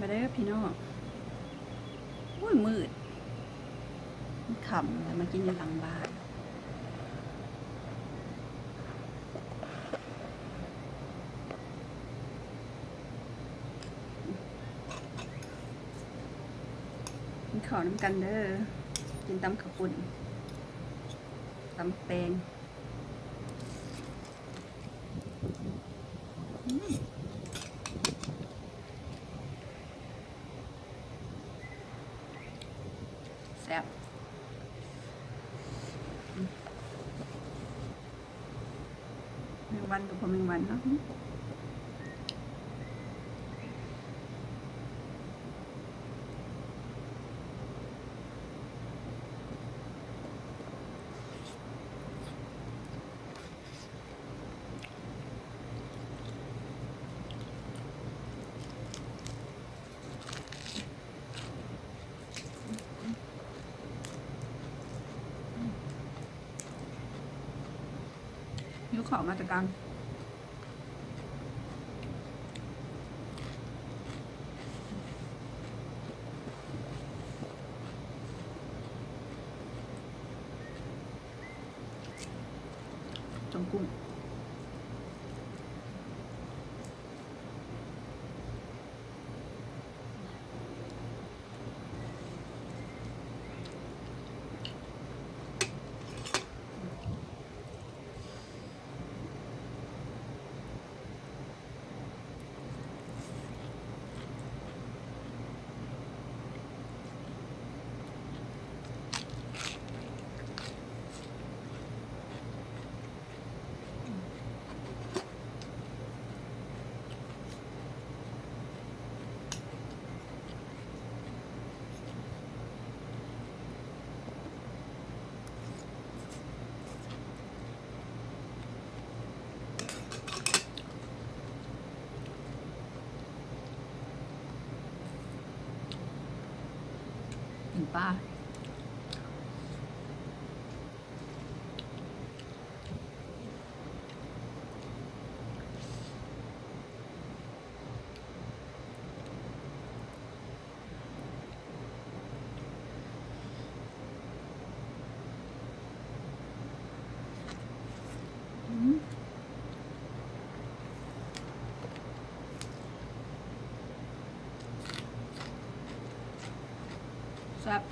ເດີພີ່ນ້ອງ ໂອ້ຍ ມືດ ມັນຄ່ຳແລ້ວ ມາກິນຢູ່ຫຼັງບ້ານ. ກິນເຂົ້ານຳກັນເດີ ກິນຕຳເຂົ້າປຸ້ນ ຕຳແຕງ. ອືມ ແຊບ ແມງວັນກໍບໍ່ແມ່ນແມງວັນເນາະ. ຫິວເຂົ້າມາແຕ່ກາງ ຈ້ອງກຸ້ງ. ກິນປາ. ອືມ ແຊບ.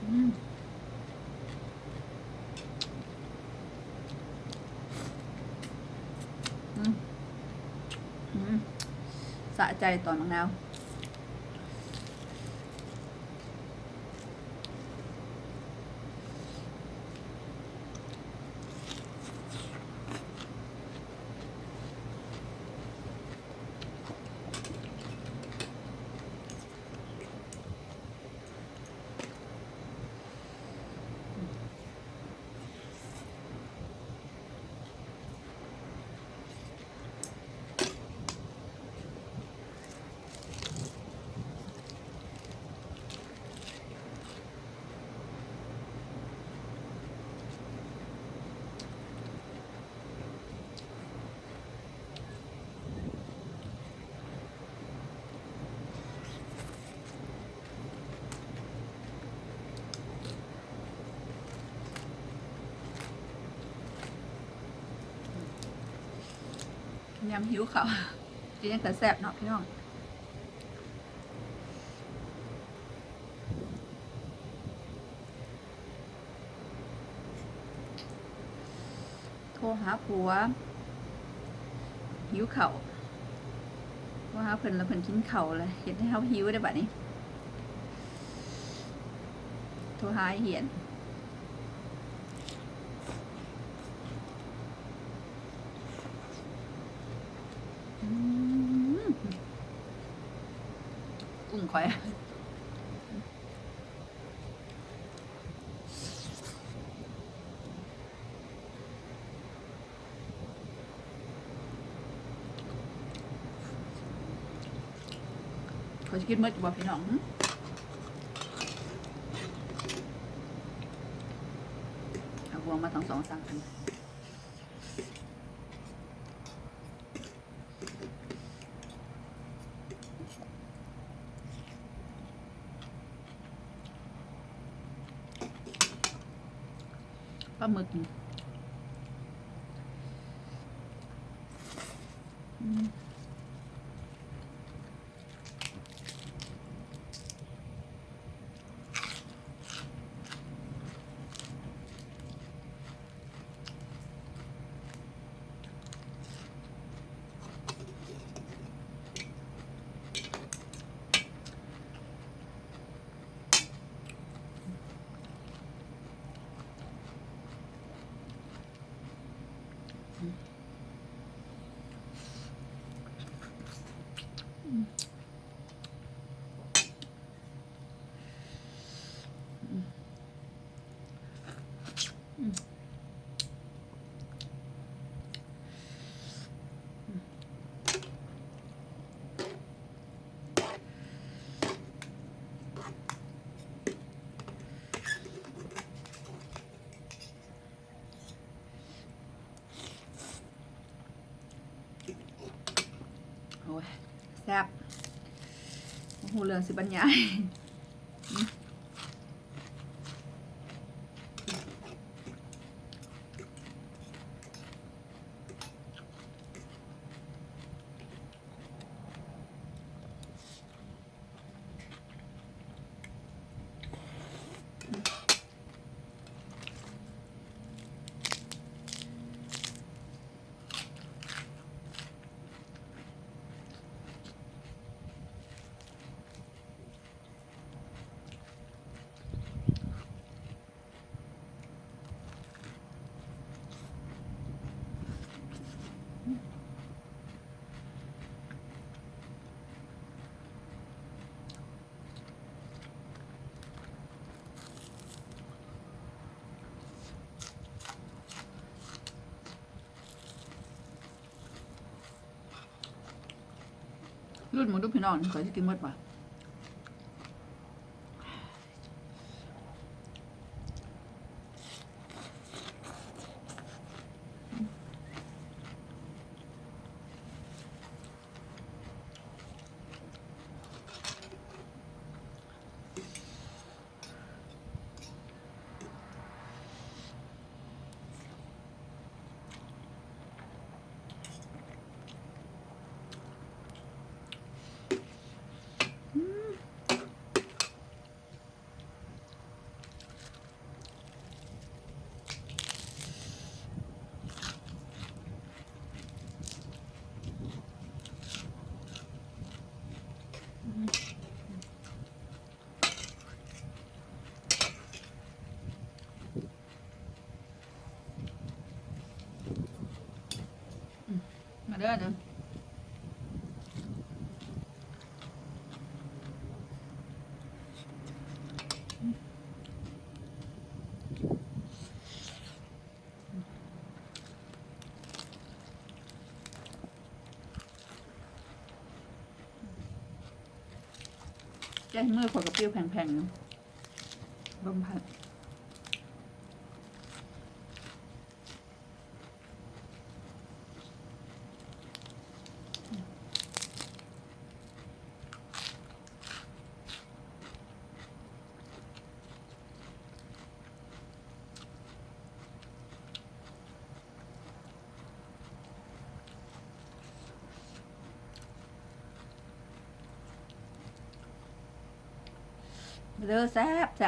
ອືມ ອືມ ອືມ ສະໃຈຕອນໝາກນາວ. ຍາມຫິວເຂົ້າ ກິນຫຍັງກະແຊບເນາະພີ່ນ້ອງ. ໂທຫາຜົວ ຫິວເຂົ້າ ໂທຫາເພິ່ນລະເພິ່ນກິນເຂົ້າລະ ເຮັດໃຫ້ເຮົາຫິວເດ້ບາດນີ້. ໂທຫາອ້າຍຫຽນ. ອືມ ກຸ້ງຂ້ອຍ. ຂ້ອຍຊິກິນໝົດຢູ່ບໍ່ພີ່ນ້ອງ? ຫື? ວງມາທັງສອງສາມອັນ ປາໝຶກນີ້ ອືມ. ໂອ້ຍ ແຊບ ບໍ່ຮູ້ເລື່ອງຊິບັນຍາຍ. ລຸ້ນເບິ່ງດູພີ່ນ້ອງ ຂ້ອຍຊິກິນໝົດບໍ່? ມາເດີ ເດີ ແກະມືຂ້ອຍກະປິວແຜ່ງໆ ຢູ່ ລົມພັດ. ເດີ ແຊບໆ.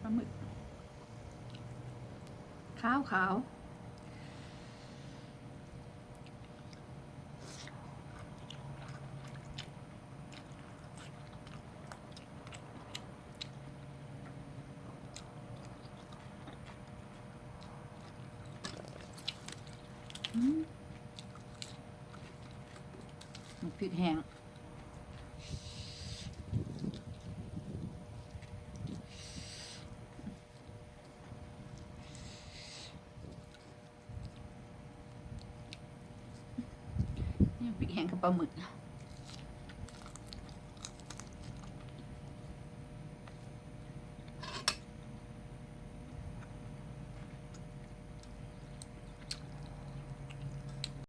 ປາໝຶກ ຂາວໆ. ອືມ ໝາກພິກແຫ້ງ. ແຮງຄືປາໝຶກ.